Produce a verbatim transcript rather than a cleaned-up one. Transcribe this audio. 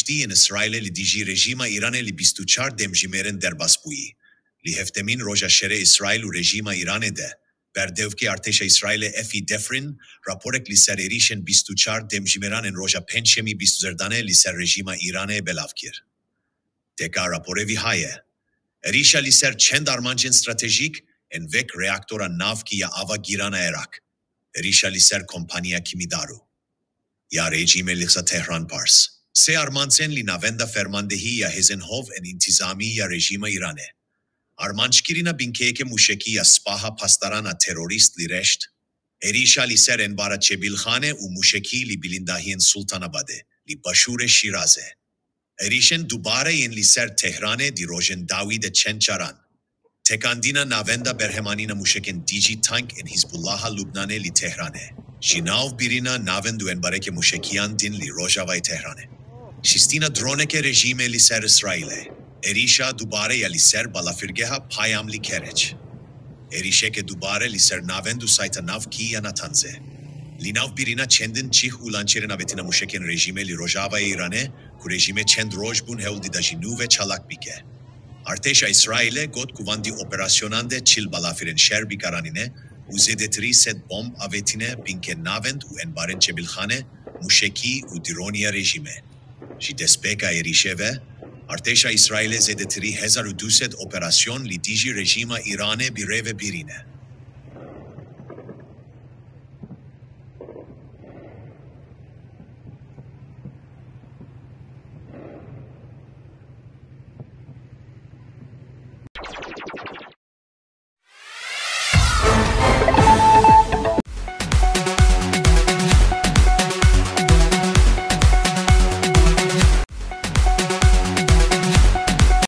Tî yên Îsraîlê li dijî rejîma Îranê li bîst û çar demjimêrin derbas bûyî. Li heftemîn roja şerê Îsraîl û rejîma Îranê de, berdevkê artêşa Îsraîlê Efî Defrin raporek li ser êrîşên bîst û çar demjimêran ên roja Pêncşemî bîst û sê Serdanê li ser rejîma Îranê belav kir. Teka raporê vî haye. Êrîşa li ser çend armancên stratejîk ên wek reaktora navkî ya ava Gîrana Iraq. Êrîşa li ser kompaniya kîmîdar û ya rejîmê li qisa Tehran Pars. Sê armancên li navenda fermandehî ya hêzên hov ên întîzamî ya rejîma Îranê. Armanckirina binkeyeke mûşekî ya Spaha Pasdaran a terorîst li Reşt. Êrîşa li ser ênbara Çebîlxanê û mûşekî li bilindahiyên Sultanabadê, li başûrê Şîrazê. Êrîşên dubare yên li ser Tehranê di rojên dawî de çend caran. Tekandina navenda berhemanîna mûşekên dijî tank ên Hizbullaha Lubnanê li Tehranê. Ji nav birîna navend û ênbarekê mûşekiyan din li rojavayê Tehranê. Şistîna droneke rejîmê li ser Îsraîlê. Êrîşa dubare ya li ser balafirgeha Payam li Kereç. Êrîşeke dubare li ser navend û sayta navkî ya Natanzê. Li nav birîna çendin çîh û lançerên avêtina mûşekên rejîmê li rojavayê Îranê, ku rejîmê çend roj bûn hewl dida jî nû ve çalak bike. Artêşa Îsraîlê got ku van di operasyonan de çil balafirên şer bikaranîne û zêdetirî sed bomb avêtine binkê navend û ênbarên Çebîlxanê, mûşekî û dronî ya rejîmê. Ji destpêka êrîşê ve, artêşa Îsraîlê zêdetirî hezar û du sed operasyon li dijî rejîma Îranê bi rê ve birîne.